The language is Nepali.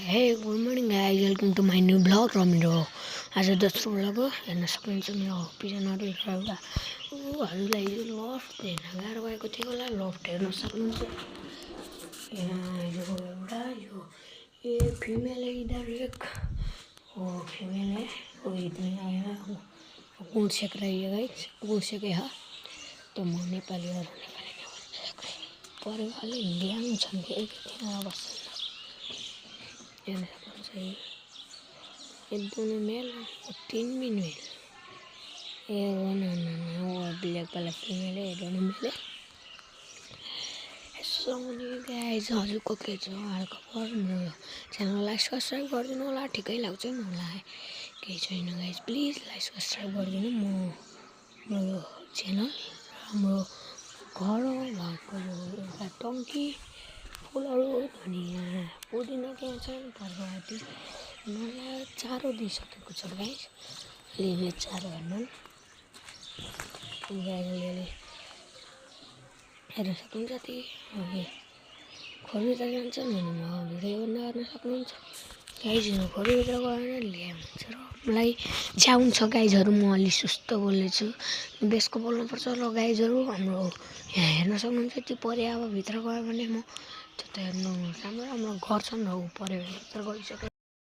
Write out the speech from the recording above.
हे good morning guys, welcome to my new blog र मेरो आज दोस्रो ब्लग हो। हेर्न सक्नुहुन्छ मेरो पिजनहरू एउटा हरूलाई लफ्ट हेर्न गाह्रो भएको थियो होला। लफ्ट हेर्न सक्नुहुन्छ। यहाँ यो एउटा यो फिमेल है, इधर एक वो फीमेल है, वो इतनी आया गुण सेक रही है गाइज, गुण सेके है। तो म नेपाली और नेपाली नै भन्छ परिवारले ल्याङ छन् कि एकैछिनमा बस्छन्। हेर्न सक्नुहुन्छ ये दोनों मेल और 3 भी मेल। ये वो ब्लैक वाला फीमेल है, ये दोनों मेल है। यसो गाइज हजुरको के छ हालखबर? मेरो च्यानललाई सब्सक्राइब गरिदिनु होला, ठिकै लाग्छ नि होला। केही छैन गाइज, प्लिज लाइक सब्सक्राइब गरिदिनु। मेरो च्यानल हाम्रो घर भएको यो एउटा टङ्की फुलहरू अनि यहाँ पुदिना त्यहाँ छ घरबाटी मलाई चारो दिइसकेको छ गाइज। अलिअलि चारो हेर्नु गाइजले हेर्न सक्नुहुन्छ। त्यही खोरभित्र जान्छन् अनि म भिडियो गर्न सक्नुहुन्छ। गाइजहरू खोरभित्र गएर ल्याउँछ र मलाई च्याउन छ गाइजहरू। म अलि सुस्त बोल्दैछु, बेसको बोल्नुपर्छ ल गाइजहरू। हाम्रो यहाँ हेर्न सक्नुहुन्छ त्यो परे अब भित्र गयो भने म त्यो त हेर्नु राम्रो राम्रो घर छन् र ऊ परे भित्र गइसक्यो।